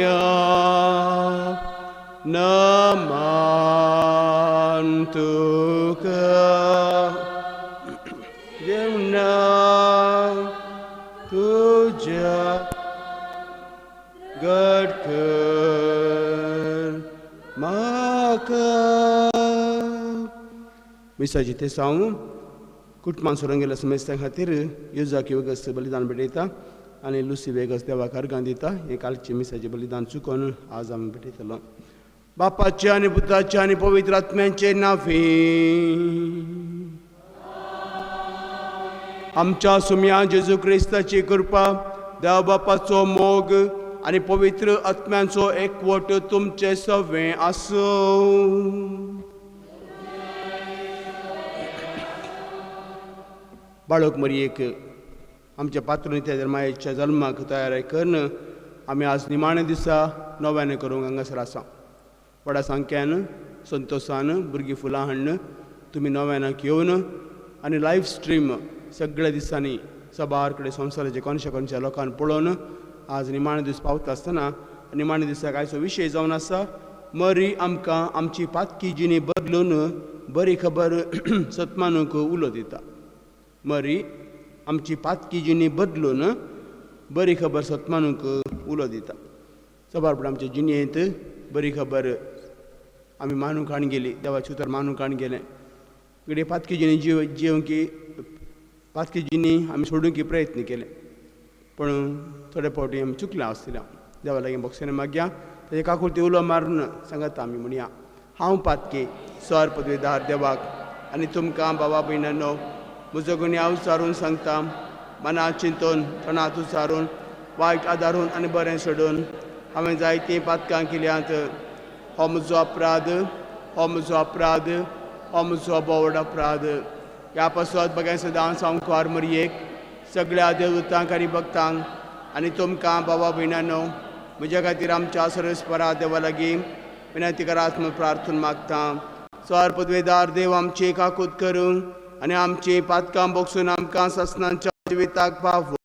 सोम्या नमान तुका जेवणा तुज्या गडकर म्हाका. मिसाची ते साव कुटुंबान सोडून गेल्ल्या समेस्तां खातीर युजाकी वेगस बलिदान भेटयता आनी लुसी वेगस देवाक अर्गां दिता. हें कालचें मिसाचें बलिदान चुकोवन आज आमी भेटयतलो. बापाचें आनी पुताचें आनी पवित्र आत्म्याचें नांवी आमच्या सुम्या जेजू क्रिस्ताची कृपा, देव बापाचो मोग आनी पवित्र आत्म्यांचो एकवट तुमचें सवें आसूं. बाळक मरयेक आमच्या पात्रुनित्या धर्माच्या जल्माक तयारी करून आमी आज निमाण्या दिसा नव्याने करूंक हांगासर आसा. व्हडा संख्यान संतोशान भुरगीं फुलां हाडून तुमी नव्यानाक येवन आनी लायव्ह स्ट्रीम सगळ्या दिसांनी सबार कडेन संवसाराचे कोनशा कोनशा लोकांक पळोवन आज निमाणे दीस पावता आसतना निमाणे दिसाक आयचो विशय जावन आसा मरी आमकां आमची पातकी जिणी बदलून बरी खबर सतमानूक उलो दिता. मरी आमची पातकी जिणी बदलून बरी खबर सतमानूक उलो दिता. सबारपण आमचे जिणेंत बरी खबर आमी मानूंक हाडून गेली, देवाचें उतर मानूंक हाडून गेलें. घडये पातकी जिणी जिवंक पातकी जिणी आमी सोडूंक प्रयत्न केले, पूण थोडे फावटी आमी चुकल्या आसतल्या. देवा लागीं बोगसाणे मागया ताजे काकुळती उलो मारून सांगता आमी म्हणया, हांव पातकी सर पदवीदार देवाक आनी तुमकां बाबा भयणांनो म्हजो गुन्यांव सारून सांगता. मनात चिंतून तणांत उचारून वायट आदारून आनी बरें सोडून हांवें जायतीं पातकां केल्यांत. हो म्हजो अपराध, हो म्हजो अपराध, हो म्हजो बोवड अपराध. ह्या पासत बघाय सदां सामकार मरयेक सगळ्या देवदूतांक आनी भक्तांक आनी तुमकां बाबा भयणांनो म्हज्या खातीर आमच्या सर्वेस्परा देवा लागीं विनंती करात म्हूण प्रार्थना मागता. स्वर पदवेदार देव आमची काकूत करूं आनी आमची पातकां बोगसून आमकां सासणाच्या जिविताक पावो.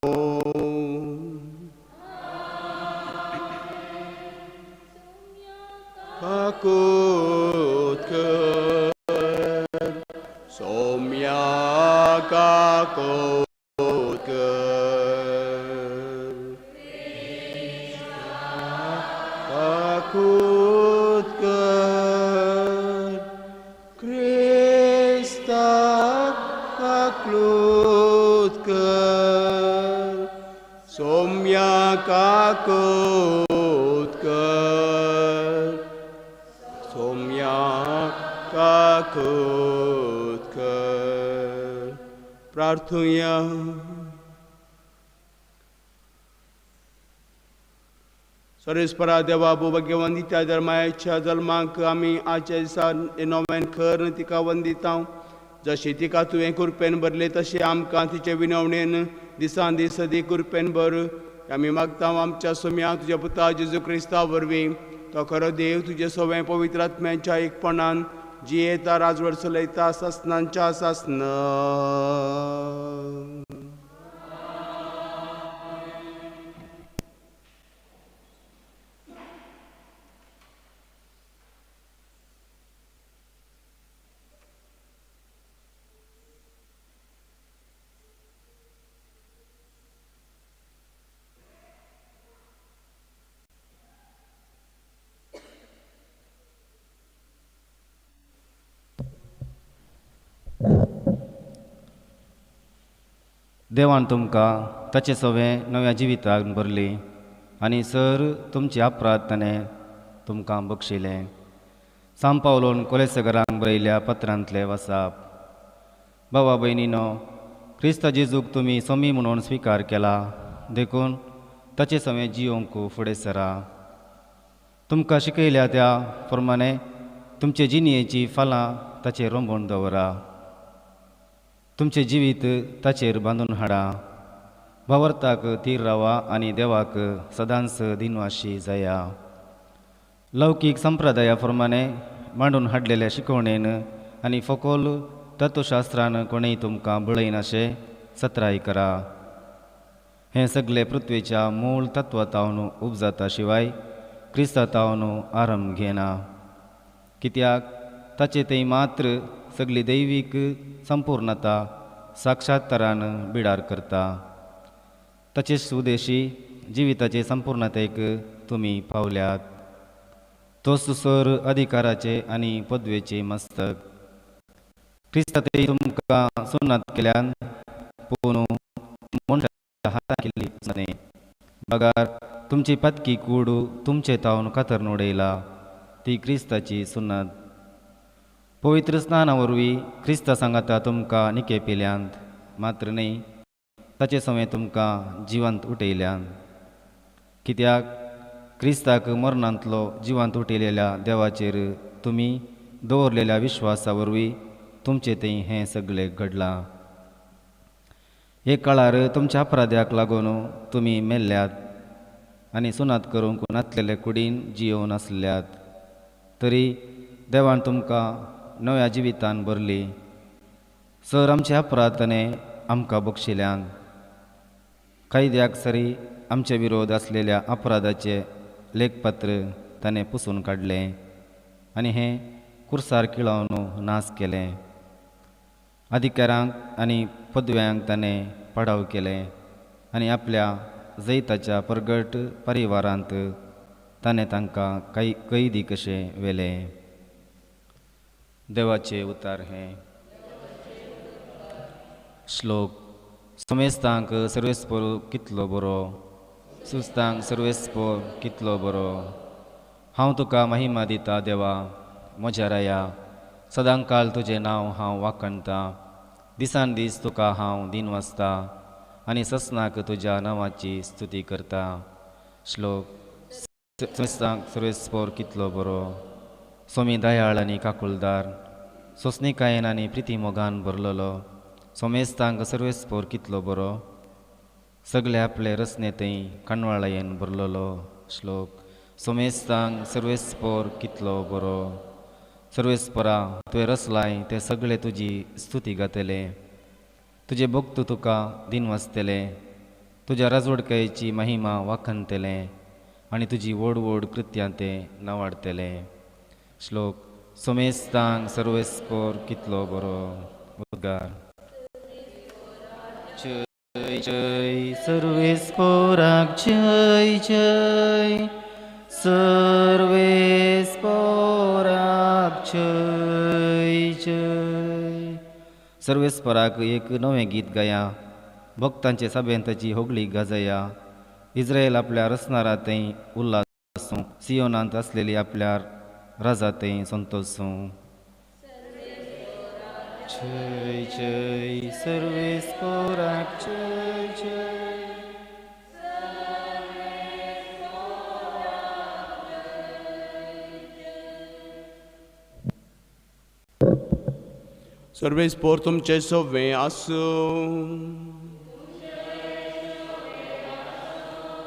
काकूत कर सोम्या काकूत कर काकूत कर क्रिस्ता काकूत कर सोम्या काकूत कर सोम्या काकूत कर. प्रार्थुया. सर्वेस्परा देवा भोवभाग्य वंदिता धर्माच्या जल्माक आमी आजच्या दिसा नव्यान कर तिका वंदिता. जशी तिका तुवें कृपेन भरले तशें आमकां तिचे विनवणेन दिसान दीस सदी कृपेन भर. आमी मागता आमच्या सोम्या तुज्या पुता जेजू क्रिस्ता वरवीं तो खरो देव तुजे सवें पवित्र आत्म्याच्या एकपणान जियेता राजवट चलयता सासणांच्या सासना. देवान तुमकां ताचे सवें नव्या जिविताक भरली आनी सर तुमचे अपराध ताणें तुमकां बक्षिलें. सांव पावलोन कोलेसगरांक बरयल्या पत्रांतले वसाप. बाबा भयणीनो, क्रिस्त जेजूक तुमी सोमी म्हणून स्विकार केला देखून ताचे सवें जियोंक फुडें सरा. तुमकां शिकयल्या त्या प्रमाणे तुमचे जिणयेची फालां ताचेर रोंबोवन दवरा. तुमचें जिवीत ताचेर बांदून हाडा. भावार्थाक थीर रावा आनी देवाक सदांच दिनवाशी जाया. लौकीक संप्रदाया प्रमाणे मांडून हाडलेल्या शिकवणेन आनी फोकोल तत्वशास्त्रान कोणूय तुमकां बळयनाशें सत्राय करा. हें सगळें पृथ्वेच्या मूळ तत्वांतावन उपजाता शिवाय क्रिस्तांव आरंभ घेना, कित्याक ताचे थंय मात्र सगळी दैवीक संपूर्णता साक्षात्कारान बिडार करता। ताचे सुदेशी जिविताचे संपूर्णतेक तुमी पावल्यात। तोच सर अधिकाराचे आनी पदवेचे मस्तक। क्रिस्तांतय तुमकां सुन्नात केल्यान पूण मनशाच्या हातान केल्ली न्हय, बगार तुमची पातकी कूड तुमचे तावन कातरून उडयला ती क्रिस्ताची सुन्नात। पवित्र स्नाना वरवीं क्रिस्ता सांगाता तुमकां निके पिल्यांत मात्र न्हय, ताचे समेत तुमकां जिवंत उठयल्यान। कित्याक क्रिस्ताक मरणांतलो जिवंत उठयलेल्या देवाचेर तुमी दवरलेल्या विश्वासा वरवीं तुमचे थंय हें सगळें घडलां। एक काळार तुमच्या अपराध्याक लागून तुमी मेल्ल्यात आनी सुनात करूंक नातलेले कुडीन जियोवन आसल्यात, तरी देवान तुमकां नव्या जिवितान भरली। सर आमचे अपराध ताणें आमकां बक्षिल्यान। कायद्याक सरी आमचे विरोध आसलेल्या अपराधाचे लेखपत्र ताणें पुसून काडलें आनी हें कुर्सार किळावन नाश केलें। अधिकारांक आनी पदव्यांक ताणें पाडाव केलें आनी आपल्या जैताच्या परगट परिवारांत ताणें तांकां कैदी कशें व्हेलें। देवाचे उतार हें। श्लोक. समेस्तांक सर्वेस्पोर कितलो बरो, सुस्तांक सर्वेस्पोर कितलो बरो। हांव तुका महिमा दिता देवा म्हज्या राया, सदांकाल तुजें नांव हांव वाखणतां। दिसान दीस तुका हांव दिन वाचता आनी ससनाक तुज्या नांवाची स्तुती करता। श्लोक. समेस्तांक सर्वेस्पोर कितलो बरो, सोमी दयाळ आनी काकुलदार, सोंसणीकायेन आनी प्रिती मोगान भरलेलो। सोमेस्तांक सर्वेस्पोर कितलो बरो, सगळे आपले रचने थंय काणवाळायेन भरलेलो। श्लोक. सोमेस्तांक सर्वेस्पोर कितलो बरो, सर्वेस्पोरा तुवें रचलाय ते सगळे तुजी स्तुती गातले। तुजे भक्त तुका दिन वाचतले, तुज्या राजवडकायेची महिमा वाखणतले आनी तुजी व्हड व्हड कृत्यां ते नावाडतले। श्लोक. सोमेस्तांक सर्वेस्पोर कितलो बरो। उद्गार. जय जय सर्वेस्पोराक जय जय, सर्वेस्पोराक जय जय। सर्वेस्पोराक एक नवें गीत गाया, भक्तांचे सभेन ताची होगळी गाजया। इस्रायल आपल्या रचणारा थंय उल्हासूं, सियोनांत आसलेली आपल्या राजा थंय संतोसूं। जय जय सर्वेस्पोराक जय जय। सर्वेस्पोर तुमचे सवे आसूं।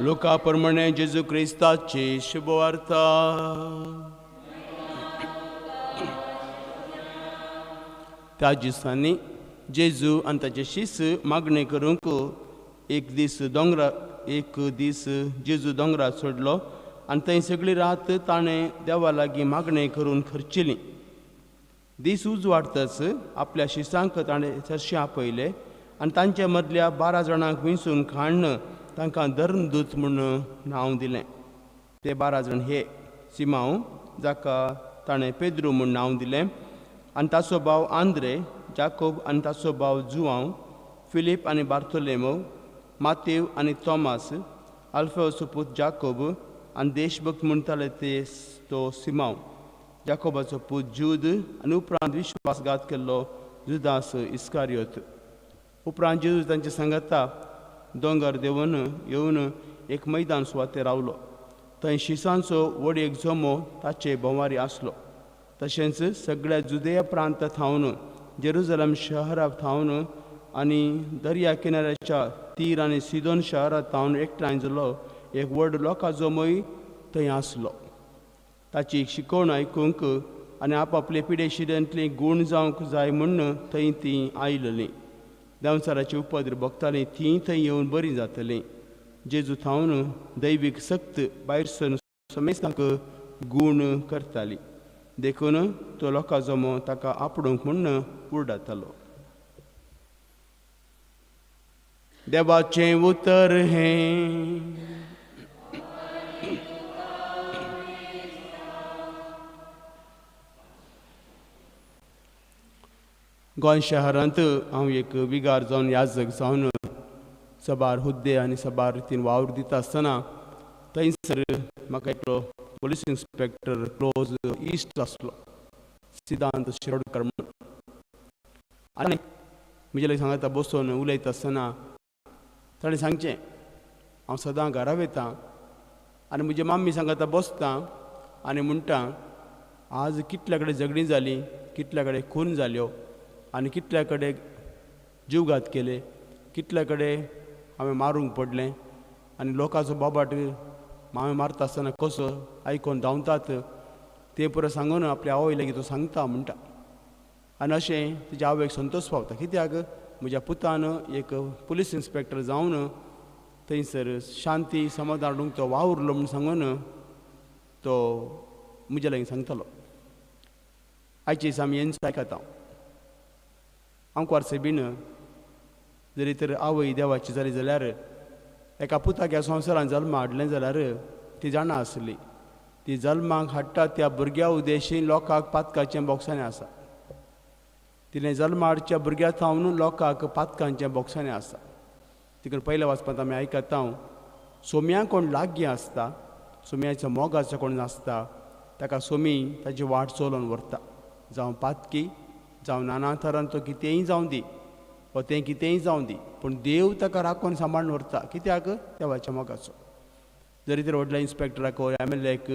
लोका प्रमाणे जेजू क्रिस्ताची शुभवार्ता। त्या दिसांनी जेजू आनी ताचे शिस मागणें करूंक एक दीस जेजू दोंगरार चडलो आनी थंय सगळी रात ताणें देवा लागीं मागणें करून खर्चिली। दीस उजवाडतच आपल्या शिसांक ताणें सरशीं आपयले आनी तांचे मदल्या 12 जाणांक विंचून काडून तांकां धर्मदूत म्हूण नांव दिलें। ते 12 जाण हे: सिमांव, जाका ताणें पेद्रू म्हूण नांव दिलें, आनी ताचो भाव आंद्रे, जाकोब आनी ताचो भाव जुआंव, फिलीप आनी बार्तोलेमो, मातेव आनी थॉमास, आल्फेवसो पूत जाकोब आनी देशभक्त म्हणटाले ते तो सिमांव, जाकोबाचो पूत जूद आनी उपरांत विश्वासघात केल्लो जुदास इस्कारियोत। उपरांत जेजू तांचे सांगाता दोंगर देंवन येवन एक मैदान सुवातेर रावलो। थंय शिसांचो व्हड एक जमो ताचे भोंवारी आसलो। तशेंच सगळ्या जुदेया प्रांता थावन, जेरुजलम शहरा थावन आनी दर्या किनाऱ्याच्या तीर आनी सिदोन शहरा थावन एकठांय जालो एक व्हड लोकां जमोय थंय आसलो। ताची शिकवण आयकूंक आनी आपापले पिडेशिरेंतली गूण जावंक जाय म्हूण थंय तीं आयलेलीं। देंवचाराची उपद्र भोगतालीं तीं थंय येवन बरीं जातलीं। जेजू थावन दैवीक सक्त भायर सरून समेस्तांक गूण करताली. देखून तो लोकां जमो ताका आपडूंक म्हूण उरडातालो. देवाचें उतर हें. गोंय शहरांत हांव एक विगार जावन याजक जावन सबार हुद्दे आनी सबार रितीन वावर दिता आसतना थंयसर म्हाका एकलो पुलीस इन्स्पेक्टर क्लोज इश्ट आसलो, सिद्धांत शिरोडकर म्हूण. आनी म्हजे लागीं सांगता बसून उलयता आसतना ताणें सांगचें, हांव सदां घरा वयता आनी म्हजी माम्मी सांगता बसता आनी म्हणटा, आज कितल्या कडेन झगडीं जालीं, कितल्या कडेन खून जाल्यो आनी कितल्या कडेन जीवघात केले, कितल्या कडेन हांवें मारूंक पडलें आनी लोकांचो बोबाट हांवें मारता आसतना कसो आयकून धांवतात तें पुरो सांगून आपल्या आवय लागीं तो सांगता म्हणटा. आनी अशें तिच्या आवयक संतोश पावता, कित्याक म्हज्या पुतान एक पुलीस इन्स्पेक्टर जावन थंयसर शांती समाधान हाडूंक तो वावुरलो म्हूण सांगून तो म्हज्या लागीं सांगतालो. आयचे दिसा आमी हेंच आयकता. आंकवार सेबीन जरी तर आवय देवाची जाली जाल्यार एका पुताक ह्या संवसारान जल्मा हाडलें जाल्यार ती जाणा आसली, ती जल्माक हाडटा त्या भुरग्या उद्देशी लोकांक पातकाचें बोगसाणें आसा. तिणें जल्मा हाडच्या भुरग्या थावन लोकांक पातकांचें बोगसाणें आसा. तिकडे पयल्या वाचपांत आमी आयकता, सोम्या कोण लागीं आसता, सोम्याच्या मोगाचो कोण नासता, ताका सोमी ताची वाट चलोवन व्हरता. जावं पातकी, जावं नाना तरान तो कितेंय जावं दी वा तें कितेंय जावं दी, पूण देव ताका राखून सांबाळून व्हरता. कित्याक? देवाच्या मोगाचो. जरी तर व्हडल्या इन्स्पेक्टराक एम.एल.एक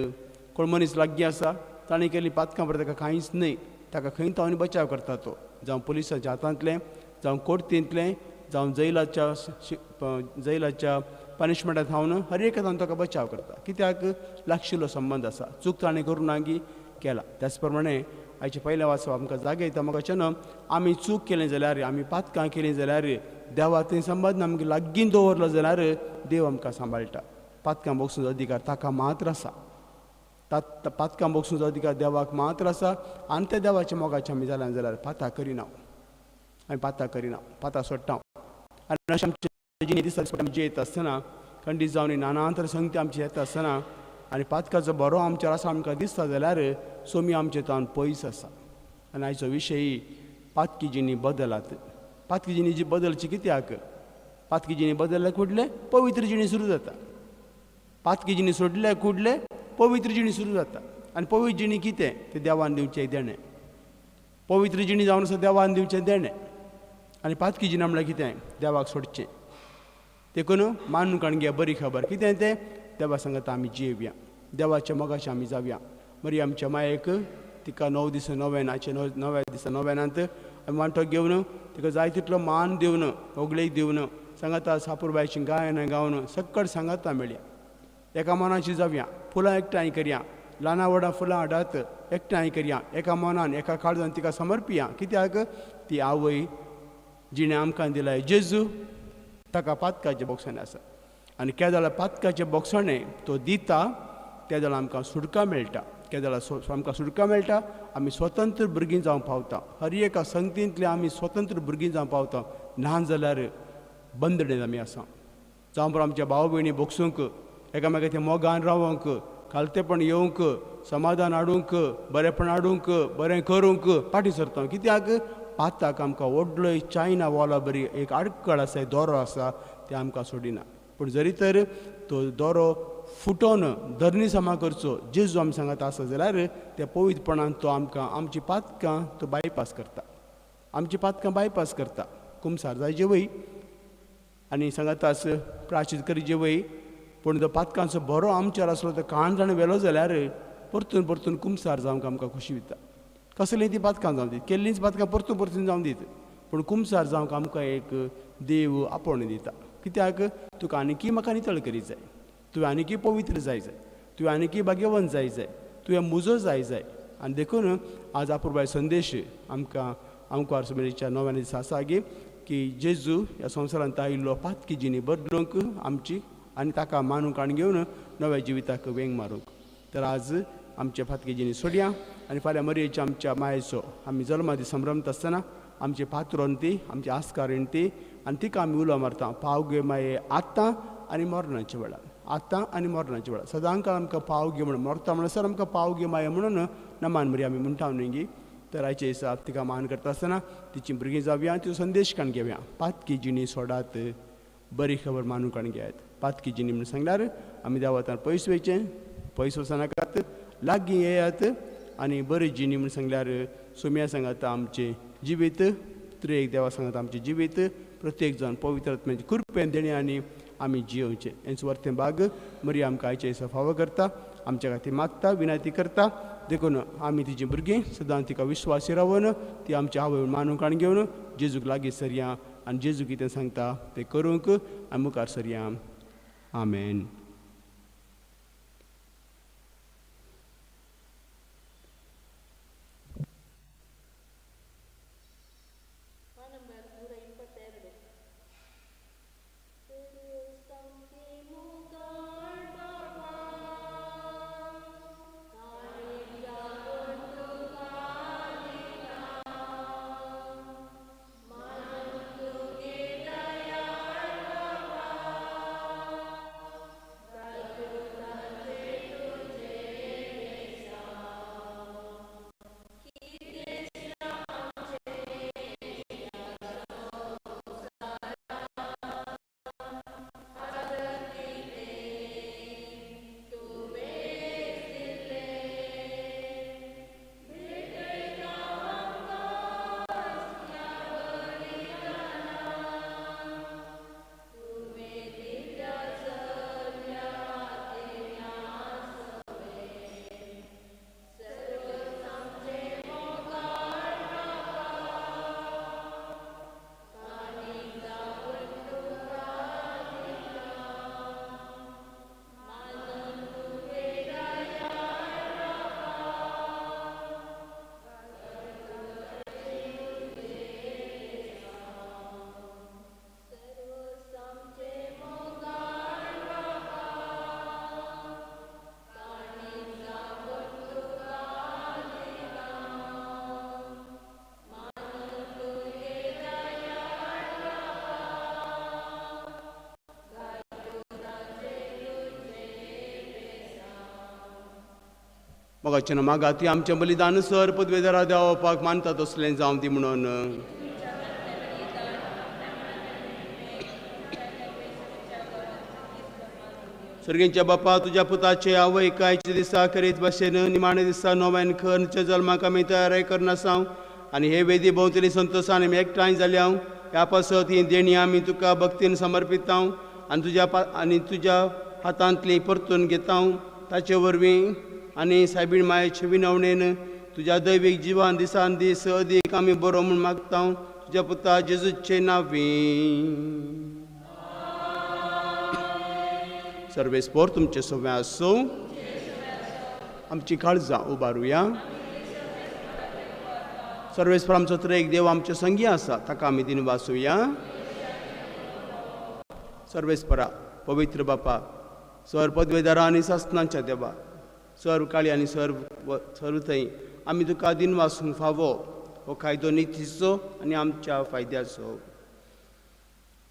कोण मनीस लागीं आसा, ताणें केल्ली पातकां बरें ताका कांयच न्हय, ताका खंय तावन बचाव करता तो, जावं पुलिसाच्या हातांतलें, जावं कोर्तींतलें, जावं जैलाच्या जैलाच्या पनिशमेंटा थावन हर एका थावन ताका बचाव करता. कित्याक? लागशिल्लो संबंद आसा. चूक ताणें करूं नागी केला. त्याच प्रमाणे आयचे पयलें वाचप आमकां जागयता म्हाका न्हू, आमी चूक केलें जाल्यार, आमी पातकां केलीं जाल्यार देवा थंय संबंद आमकां लागीं दवरलो जाल्यार देव आमकां सांबाळटा. पातकां भोगसूंचो अधिकार ताका मात्र आसा. पातकां भोगसूंचो अधिकार देवाक मात्र आसा. आनी त्या देवाच्या मोगाचे आमी जाल्यार जाल्यार पातां करिना, आमी पातां करिना, पातां सोडटा. आनी अशें आमचे जिणे दिसा आमी जियेता आसतना खंडीत जावन नाना संगती आमची येता आसतना आनी पातकाचो बरो आमचेर आसा आमकां दिसता जाल्यार सोमी आमचे तावन पयस आसा. आनी आयचो विशय पातकी जिणी बदलात. पातकी जिणी जी बदलची कित्याक? पातकी जिणी बदलल्या कुडले पवित्र जिणी सुरू जाता. पातकी जिणी सोडल्या कुडले पवित्र जिणी सुरू जाता. आनी पवित्र जिणी कितें? तें देवान दिवचें देणें. पवित्र जिणी जावन आसा देवान दिवचें देणें. आनी पातकी जिणी म्हणल्यार कितें? देवाक सोडचें. देखून मानून काणग्या बरी खबर कितें तें? देवा सांगता आमी जियेवया, देवाच्या मोगाचे आमी जावया. मरी आमच्या मायेक तिका 9 दीस नोवेनाचे 9व्या दिसा नोवेनांत आमी वांटो घेवन तिका जाय तितलो मान दिवन होगळेक दिवन सांगाता सापूरबायची गायन गावन सक्कड सांगाता मेळया. एका मनाची जावया, फुलां एकठांय करया, ल्हाना व्हडा फुलां हाडात एकठांय करया, एका मनान एका काळजान तिका समर्पिया. कित्याक? ती आवय जिणें आमकां दिलाय जेजू, ताका पातकाचें बोगसाणें आसा. आनी केदळा पातकाचें बोगसाणें तो दिता तेदळा आमकां सुटका मेळटा. केदळा आमकां सुटका मेळटा, आमी स्वतंत्र भुरगीं जावंक पावता. हर एका संगतींतले आमी स्वतंत्र भुरगीं जावंक पावता. ल्हान जाल्यार बंदणेंत आमी आसा. जावं बरो आमच्या भाव भयणी भोगसूंक, एकामेकाच्या मोगान रावंक, खालतेपण येवंक, समाधान हाडूंक, बरेपण हाडूंक, बरें करूंक फाटीं सरता. कित्याक? पाताक आमकां व्हडलो एक चायना वॉला बरी एक आडकळ आसा, एक दोरो आसा, तें आमकां सोडिना. पूण जरी तर तो दोरो फुटोवन धरणी समा करचो जेजू आमी सांगता आसा जाल्यार त्या पवित्रपणान तो आमकां आमची पातकां तो बायपास करता, आमची पातकां बायपास करता. कुमसार जायचे वय आनी सांगाता प्राचीत करचे वय, पूण तो पातकांचो बरो आमचेर आसलो तो काण जाण व्हेलो जाल्यार परतून परतून कुमसार जावंक आमकां खोशी दिता. कसलीं ती पातकां जावं दीत, केल्लींच पातकां परतून परतून जावं दीत, पूण कुमसार जावंक आमकां एक देव आपोवणें दिता. कित्याक? तुका आनीकी म्हाका नितळ करीत जाय, तुवें आनीकी पवित्र जाय जाय, तुवें आनीकी भाग्यवंत जाय जाय, तुवें मुजो जाय जाय. आनी देखून आज आपुरबाय संदेश आमकां आमकां सुमेरीच्या 9व्या दिसा आसा की जेजू ह्या संवसारांत आयिल्लो पातकी जिणी बदलूंक आमची आनी ताका मानूंक आनी घेवन नव्या जिविताक वेंग मारूंक. तर आज आमचे फातकी जिणी सोडया आनी फाल्यां मरयेच्या आमच्या मायेचो आमी जल्मादी संभ्रमता आसतना आमचे पात्रोन ती आमची आस्कारीण ती आनी तिका आमी उलो मारता पाव गे माये आतां आनी मरणाच्या वेळार, आतां आनी मरणाच्या वेळार सदां काळ आमकां पाव गे म्हणून मरता म्हणसर आमकां पाव गे माये म्हणून नमान मरी आमी म्हणटा न्ही गी. तर आयचे दिसा तिका मान करता आसतना तिची भुरगीं जावया तिचो संदेश काण घेवया. पातकी जिणी सोडात, बरी खबर मानून काण घेयात. पातकी जिणी म्हणून सांगल्यार आमी देवातान पयस वयचें, पयस वचनाकात, लागीं येयात. आनी बरी जिणी म्हणून सांगल्यार सोम्या सांगाता आमचें जिवीत, त्रिएक देवा सांगाता आमचें जिवीत, प्रत्येक जाण पवित्र आत्म्याचे कृपेन देणे आनी आमी जियोवचें. हेंच वरतें भाग मरी आमकां आयचे दिसा फावो करता, आमच्या खातीर मागता, विनंती करता. देखून आमी तिची भुरगीं सदां तिका विश्वासी रावन ती आमच्या आवय मानून काण घेवन जेजूक लागीं सरया आनी जेजू कितें सांगता तें करूंक आनी मुखार सरया. आमेन. मोगाचें मागा ती आमचें बलिदान सर पदवेदारा देवपाक मानता तसलें जावं ती म्हणून. सर्गेंच्या बापा तुज्या पुताचे आवय कायचे दिसा करीत भाशेन निमाणे दिसा नव्यान खर्च जल्माक आमी तयार करनासांव आनी हे वेदी भोंवतणी संतोशान आमी एकठांय जाल्या ह्या पासत ही देणी आमी तुका भक्तीन समर्पितांव आनी तुज्या हातांतली परतून घेतांव. ताचे वरवीं आनी सायबीण मायेचे विनवणेन तुज्या दैवीक जिवान दिसान दीस अदीक आमी बरो म्हूण मागतांव तुज्या पुता जेजूचे नांवी. सर्वेस्पोर तुमचे सगळें आसूं. आमची काळजां उबारुया. सर्वेस्पोर आमचो तर एक देव आमचे संगी आसा, ताका आमी दिनवासुया. सर्वेस्परा पवित्र बापा, सर पदवेदारा आनी सासनांच्या देवा, सर्व काळी आनी सर्व थंय आमी तुका दिनवासूंक फावो हो कायदो नितीचो आनी आमच्या फायद्याचो.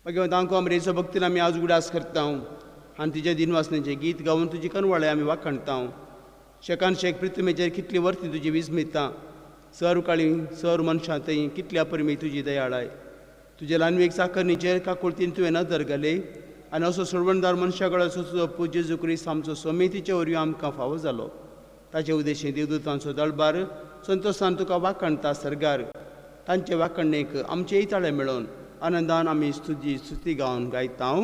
मागीर तांकां अमरेचो भक्तीन आमी आज उगडास करता आनी तिच्या दिनवासनेचें गीत गावन तुजी कनवाळे आमी वाखणता. शेकान शेक पृथ्वीचेर कितली वर्ती तुजी विस्मिता, सर्व काळी सर्व मनशां थंय कितल्या परमी तुजी दयाळाय. तुजे ल्हानवेक चाकरणीचेर काकुळतीन तुवें नदर घाली आनी असो सोडवणदार मनशा कडेन असो तुजो पूत जेजू क्रिस्त आमचो समितीचे वरवीं आमकां फावो जालो. ताचे उद्देशीं देवदूतांचो दळबार संतोशान तुका वाखणता सर्गार. तांचे वाखणणेक आमचेय ताळे मेळोवन आनंदान आमी तुजी स्तुती गावन गायता.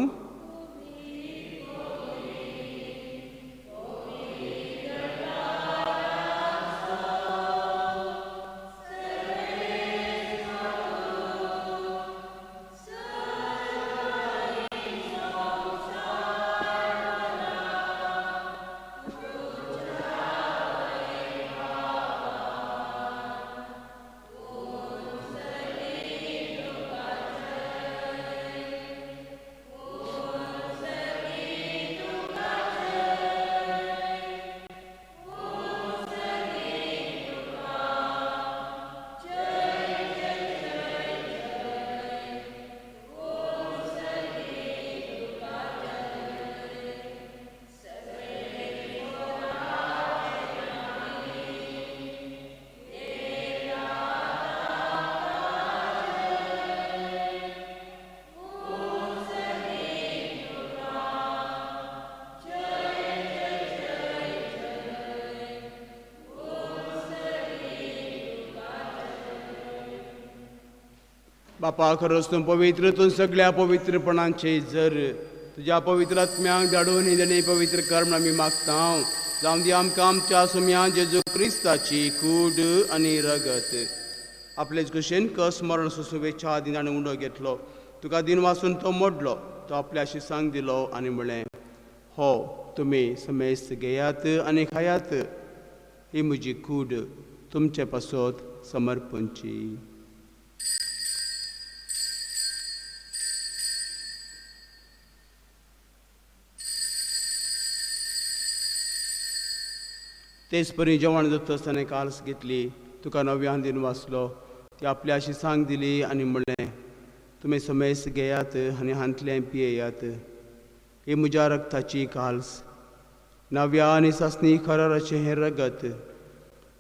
Oh. बापा खरोच तूं पवित्र, तूं सगळ्या पवित्रपणांचे जर तुज्या पवित्र आत्म्याक धाडून ही देणे पवित्र कर म्हण आमी मागता. जावं दी आमकां आमच्या सुम्या जेजू क्रिस्ताची कूड आनी रगत. आपलेच कुशेन कस मरण सुसुवेच्या आदी ताणें उंडो घेतलो, तुका दिन वाचून तो मोडलो, तो आपल्या शिसांक दिलो आनी म्हळें, हो तुमी समेस्त घेयात आनी खायात, ही म्हजी कूड तुमचे पासत समर्पणची. तेच परी जेवण जाता ताणें काल्स घेतली, तुका नव्यान दिन वाचलो, ती आपल्या शिसांक दिली आनी म्हणलें, तुमी समेस्त घेयात आनी हांतलें पियेयात, ही म्हज्या रक्ताची काल्स, नव्या आनी सासणी खराराचें हें रगत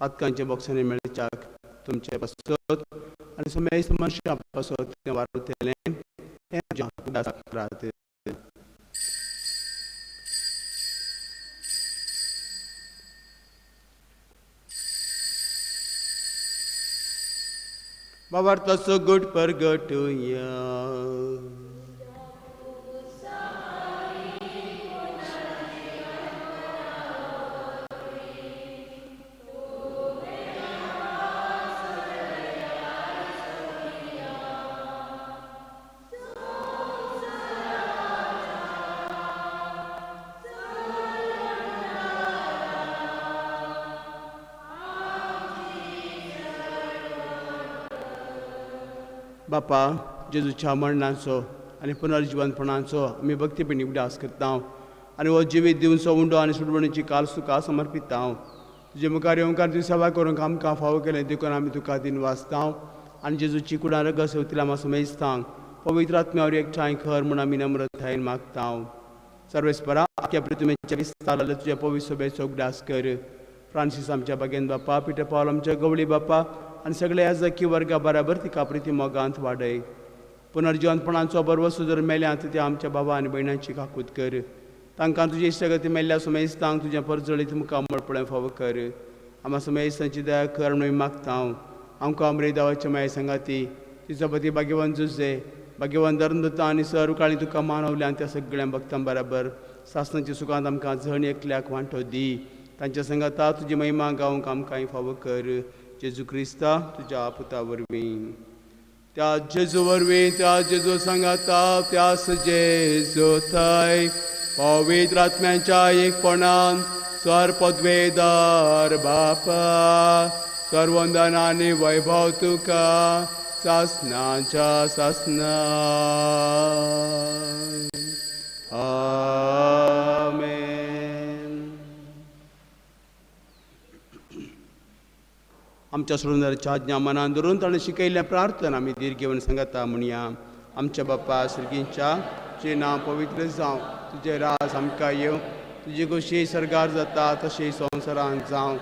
पातकांच्या बॉक्सांनी मेळच्याक तुमचे पासत आनी समेस्त मनशां पासत तें वारतलें, हें म्हज्या उगडासाक करात. बाबार्थाचो गट परगटुया. बापा जेजूच्या मरणाचो आनी पुनर्जिवनपणाचो आमी भक्तीपणी उगडास करता आनी हो जिवीत दिवचो उंडो आनी सुडवणीची काल तुका समर्पिता. तुजे मुखार येवंकार तुजी सेवा करूंक आमकां फावो केलें देखून आमी तुका दिन वाचता आनी जेजूची कुडां रगत सेवतीला आमी समेजता पवित्र आत्म्यावर एकठांय कर म्हूण आमी नम्रतायेन मागता. सर्वेस्परा आख्या पृथ्वीच्या विस्तार तुज्या पवित्र सभेचो उगडास कर. फ्रांसीस आमच्या बागेन बापा, पिटर पावल आमच्या गवळी बापा आनी सगळे याजकी वर्गा बराबर तिका प्रिती मोगांत वाडय. पुनर्जिवनपणाचो बरवसो जर मेल्यांत त्या आमच्या बाबा आनी भयणांची काकूत कर. तांकां तुजी इश्टगती मेल्ल्या समेस्तांक तुजें परजळीत मुखामळ पळय फावो कर. आमा समेस्तांची दया कर म्हणून मागता. आमकां अमरे देवाच्या माये सांगाती तिचो पती भाग्यवान जुजे भाग्यवान धर्मदत्ता आनी सर्व काळी तुका मानवल्या त्या सगळ्या भक्तां बराबर सासणाच्या सुखांत आमकां जण एकल्याक वांटो दी. तांच्या सांगाता तुजी महिमा गावंक आमकां फावो कर. जेजू क्रिस्ता तुज्या पुता वरवीं, त्या जेजू वरवीं, त्या जेजू सांगाता, त्यास जेजू थंय पवित्र आत्म्यांच्या एकपणान सर पदवेदार बापा सर्वंदन आनी वैभव तुका सासनाच्या सासना. आमेन. आमच्या सुरुंदरच्या आज्ञा मनान धरून ताणें शिकयल्ल्या प्रार्थना आमी धीर घेवन सांगता म्हणया. आमच्या बाप्पा सर्गींच्या, तुजें नांव पवित्र जावं, तुजें राज आमकां येवं, तुजी खोशी सर्गार जाता तशी संवसारांत जावं.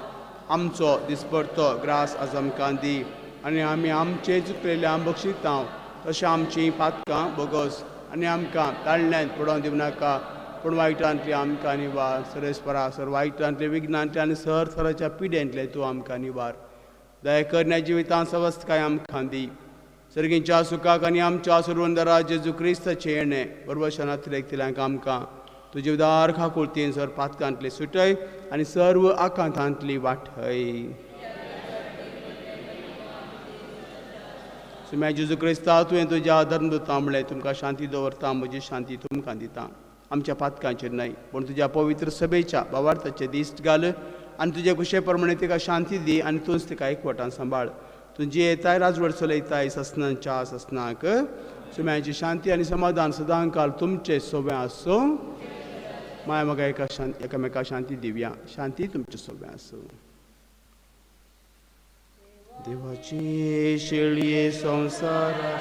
आमचो दिसपडतो ग्रास आज आमकां दी आनी आमी आमचे चुकलेल्या बक्षितां तशें आमचीं पातकां बोगस आनी आमकां ताळण्यांत पडोवन दिवं नाका, पूण वायटांतली आमकां निवार. सरेस्परा सर वायटांतले विघ्नांतले आनी सर थराच्या पिड्यांतले तूं आमकां निवार. दया करण्या जिवितांत सवस्तकाय आमकां दी. सर्गींच्या सुखाक आनी आमच्या सुरवंदरा जेजू क्रिस्ताचें येणें बरोबर तिल्यांक आमकां तुजे उदार खाकुळतीन सर पातकांतली सुटय आनी सर्व आकांतांतली वाटय. सुम्या जेजू क्रिस्ता तुवें तुज्या धर्मदूता म्हणलें, तुमकां शांती दवरता, म्हजी शांती तुमकां दिता. आमच्या पातकांचेर न्हय पूण तुज्या पवित्र सभेच्या भावार्थाचे दिश्ट घाल आनी तुजे कुशे प्रमाणे तिका शांती दी आनी तूंच तिका एकवटान सांबाळ. तुजी येताय राजवट चलयताय ससनाच्या ससनाक. सुम्याची शांती आनी समाधान सदां काल तुमचे सोबें आसूं. माया म्हाका एका शांती एकामेका शांती दिवया. शांती तुमचे सोबें आसूं. देवाची शेळये संवसारा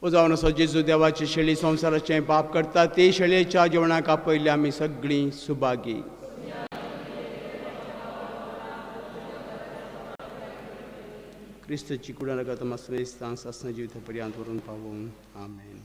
ओ जावन आसा जेजू देवाची शेळी संवसाराचें पाप करता ते शेळयेच्या जेवणाक आपयल्ले आमी सगळीं सुभागी. क्रिस्तची कुडान रगत मास्तर सासना जिविता पर्यंत व्हरून पावोवन. आमेन.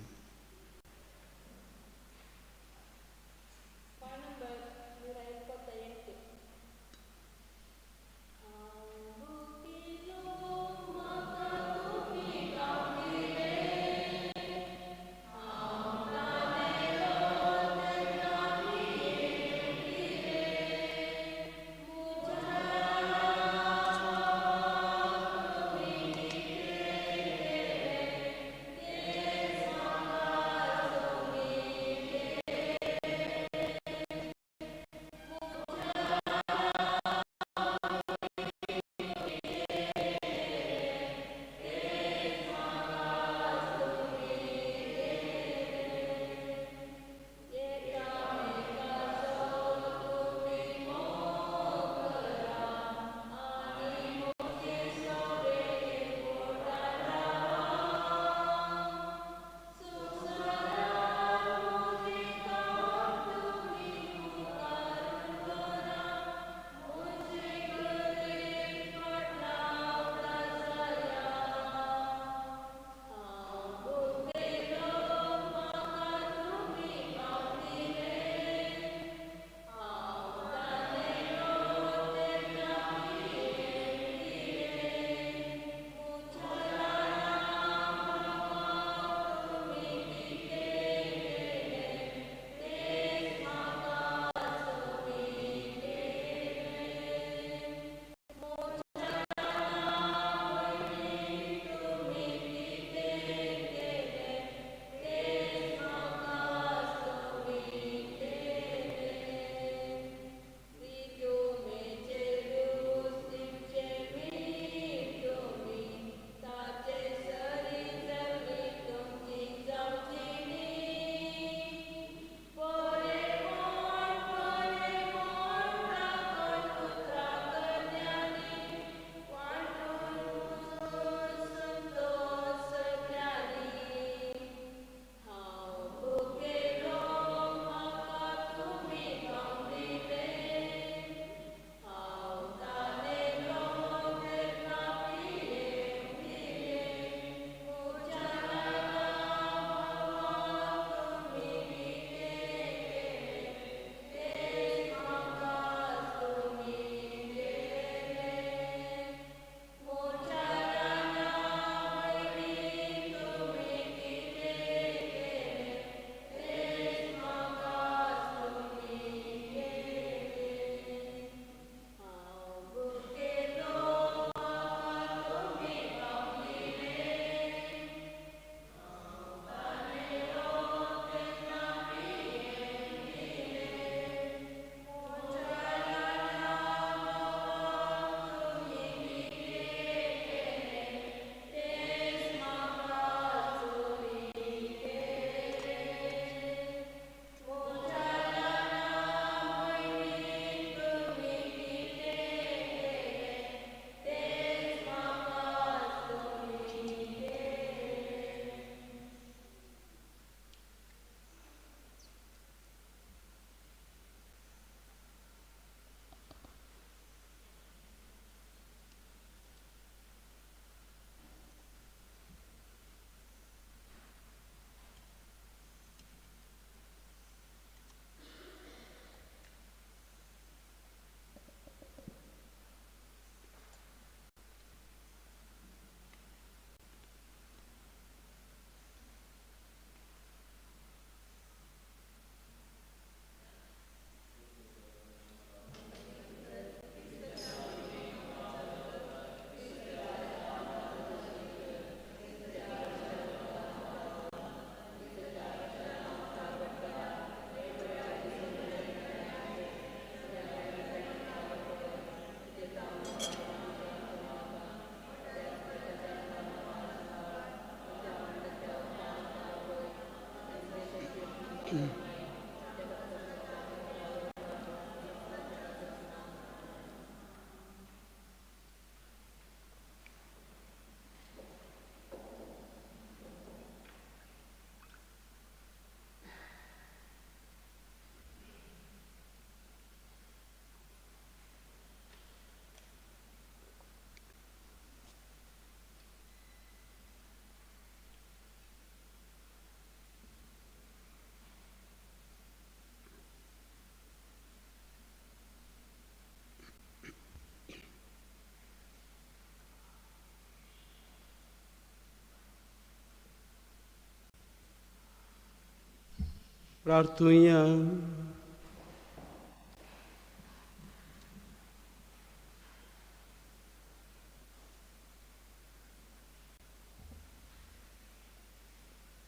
प्रार्थुया.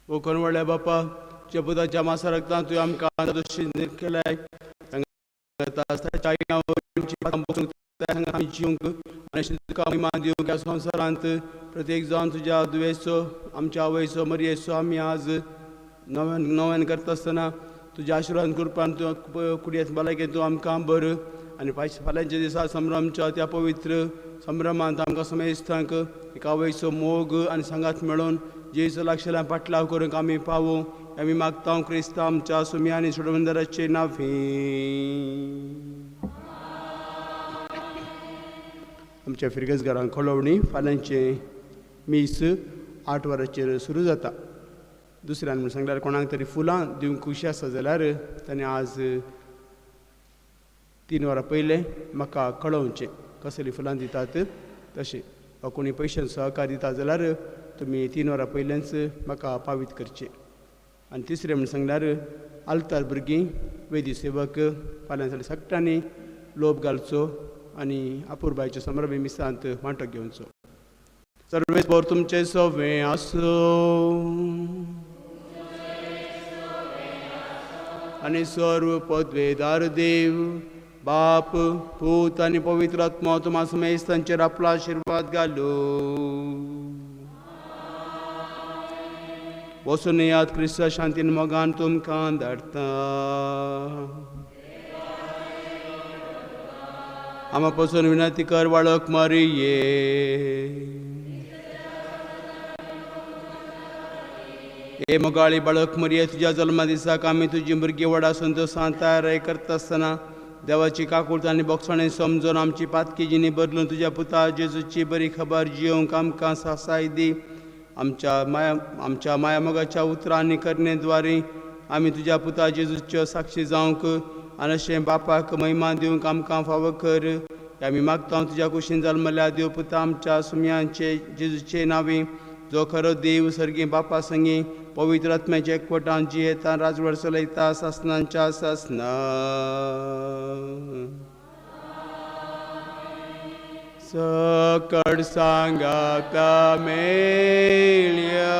ओ कोण व्हडल्या बापा, तुज्या पुताच्या मासा रगतान तुवें आमकां दोशी केल्याय, जिवंक आनी तुका महिमा दिवंक ह्या संवसारांत प्रत्येक जावन तुज्या दुयेंसो आमच्या आवयचो मरयेचो आमी आज नव्यान नव्यान करता आसतना तुज्या आशिर्वाद कृपान तूं कुडयेंत भलायकेन तूं आमकां बर आनी फाल्यांच्या दिसा संभ्रमच्या त्या पवित्र संभ्रमांत आमकां समेस्तांक एक आवयचो मोग आनी सांगात मेळोवन जेजू लागशिल्ल्यान पाटलाव करूंक आमी पावूं आमी मागता क्रिस्तांव आमच्या सुम्या आनी सोडवंदराचे नांवी. आमच्या फिरगज घरांत खोलोवणी फाल्यांचें मीस 8 वरांचेर सुरू जाता. दुसऱ्यान म्हूण सांगल्यार कोणाक तरी फुलां दिवंक खुशी आसा जाल्यार ताणें आज 3 वरां पयलें म्हाका कळोवचें कसलीं फुलां दितात तशें, वा कोणी पयशान सहकार दिता जाल्यार तुमी 3 वरां पयलेंच म्हाका पावीत करचें. आनी तिसरें म्हूण सांगल्यार आल्तार भुरगीं वेदी सेवक फाल्यां सगळ्यांनी लोब घालचो आनी अपुरबायच्या संभ्रमी मिसांत वांटो घेवचो. सर्वेस बोर तुमचें सवें आसूं आनी सर्व पदवेदार देव बाप पूत आनी पवित्र आत्मो तुमा समेस्तांचेर आपलो आशिर्वाद घालूं. वचून येयात, क्रिस्ता शांतीन मोगान तुमकां धाडटा. आमा पसून विनंती कर बाळक मारिये. हे मोगाळी बाळक मरिये, तुज्या जल्मा दिसाक आमी तुजी भुरगीं व्हडा संतोशान तयार करता आसतना देवाची काकूळत आनी बोगसणें समजून आमची पातकी जिणी बदलून तुज्या पुता जेजूची बरी खबर जियोवंक आमकां सासाय दी. आमच्या मायामोगाच्या उतरां आनी करणे द्वारे आमी तुज्या पुता जेजूच्यो साक्षी जावंक आनी अशें बापाक महिमा दिवंक आमकां फावो कर. आमी मागता तुज्या कुशीन जल्मल्या देव पुता आमच्या सुम्यांचे जेजूचे नांवी, जो खरो देव सर्गी बापा संगी पवित्र आत्म्याच्या एकवटान जियेता राजवट चलयता सासनांच्या सासना. सकड सांगाता मेळया.